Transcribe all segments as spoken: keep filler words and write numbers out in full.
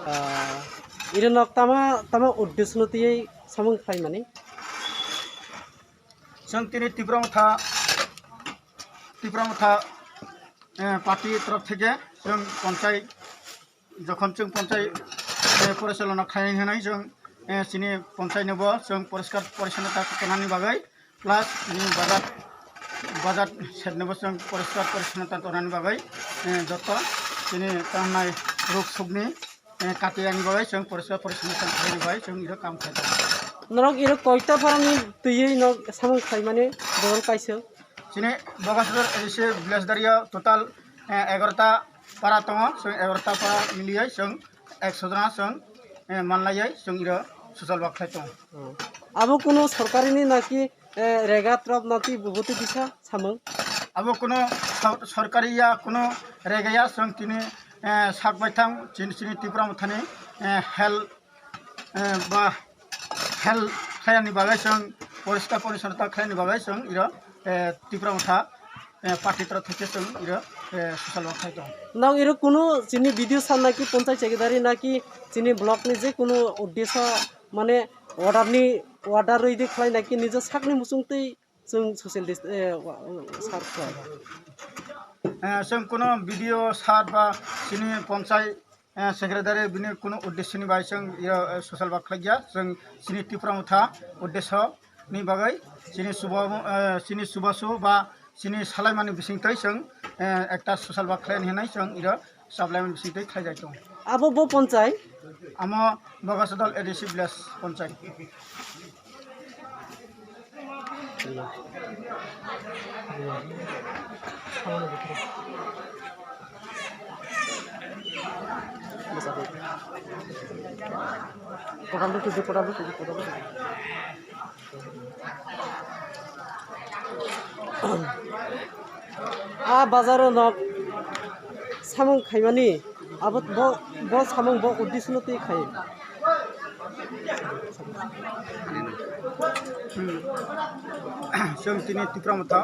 Ah, iri nok tama tama uddesno tiyai samung khlaimani. Chwng tini Tipra Motha, Tipra Motha, eh, party torof theke chwng ponchai, jokhon chwng ponchai, eh, porichalona khlai hwnwi chwng, eh, chini ponchai nobo chwng poriskar porichalona tonani bagwi, plus chini bazar, bazar side nobo chwng poriskar porichalona tonani bagwi, eh, joto chini tangnai rok sukni eh, kati ani bagwi chwng porisa porisa ni tang khlaini bagwi chwng iro kam khlai tongo. Norok iro koita borokni twiwi no samung khlaimani borok kaisa. Chini Bogasodor A D C village daria total, eh, egarota para tongo, chwng egarota para miliwi chwng ekso jona chwng, eh, manlaiwi chwng iro social work khlai tongo. Hmm. Abo kuno sorkarini naki eh, rega trap nati bubutwi kisa samung. Abo kuno sor-, sorkari ya kuno rega ya chwng tini, eh, sak baithang chini, chini Tipra Mothani, eh, hel, eh, ba hel khlaiyani bagwi chwng poriskar poricchonnota khlaiyani bagwi chwng iro, eh, Tipra Motha, eh, party torof theke chwng iro, eh, social work khai tongo. Nang iro kuno chini video san naki ponchai secretary naki chini block ni je kuno uddesho mane order ni order rwi di khlai naki nijo sakni muchung twi chwng social dist-, eh, wa-, wa-, sar khlai. Eh, chwng kuno video sar ba chini ponchai, eh, secretary bini kuno uddesho ni bai chwng iro, eh, social work khlai ya. Chwng chini Tipra Motha uddesho ni bagwi chini suba, eh, chini subasu ba chini salaimani bisingtwi chwng, eh, ekta social work khlai hinwi chwng iro Supplement bisingtwi khlaijak tongo. Abo bo ponchai? Amo Bogasodol A D C village ponchai. Kotal do tuju, kotal do tuju, kotal do tuju. A bazaro nok samung khaimani, abo bo, bo samung bo uddeshono twi khai. Hmm. Chwng tini Tipra Motha,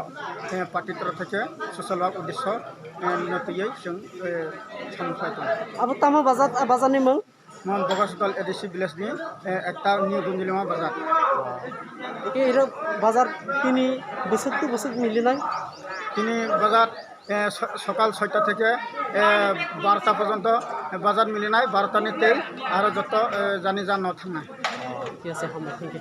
eh, party torof theke social work uddesho, eh, no twiwi chwng, eh, samung khlai tongo. Abo tamo bazar, a bazarni mung? Mon Bogasodol A D C village ni, eh, ekta new Gunjulima bazar. Eke iro bazar tini bwswk to bwswk milinai? Tini bazar, eh, so-, sokal soita theke, eh, barota porjonto bazar milinai, barota ni tei aro joto, eh, jani jan no thangnai. Thik ase, hambai, thank you.